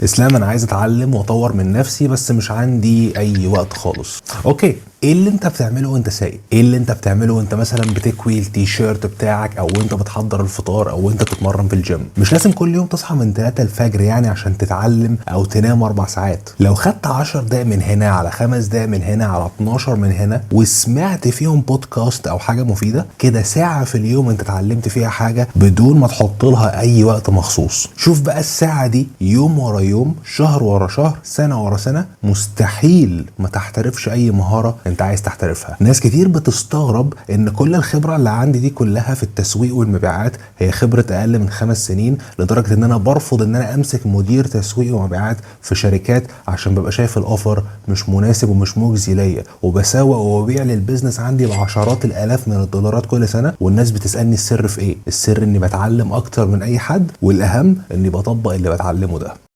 اسلام، انا عايز اتعلم واطور من نفسي بس مش عندي اي وقت خالص. okay، ايه اللي انت بتعمله وانت سايق؟ ايه اللي انت بتعمله وانت مثلا بتكوي التيشيرت بتاعك، او وانت بتحضر الفطار، او وانت بتتمرن في الجيم؟ مش لازم كل يوم تصحى من 3 الفجر يعني عشان تتعلم، او تنام 4 ساعات. لو خدت 10 دقايق من هنا، على 5 دقايق من هنا، على 12 من هنا، وسمعت فيهم بودكاست او حاجة مفيده، كده ساعة في اليوم انت اتعلمت فيها حاجة بدون ما تحط لها اي وقت مخصوص. شوف بقى الساعة دي يوم ورا يوم، شهر ورا شهر، سنة ورا سنه، مستحيل ما تحترفش اي مهارة انت عايز تحترفها. ناس كتير بتستغرب ان كل الخبرة اللي عندي دي كلها في التسويق والمبيعات هي خبره اقل من 5 سنين، لدرجة ان انا برفض ان انا امسك مدير تسويق ومبيعات في شركات عشان ببقى شايف ال offer مش مناسب ومش مجزي ليا، وبسوق وببيع لل business عندي بعشرات الالاف من الدولارات كل سنه. والناس بتسالني السر في ايه؟ السر اني بتعلم اكتر من اي حد، والاهم اني بطبق اللي بتعلمه ده.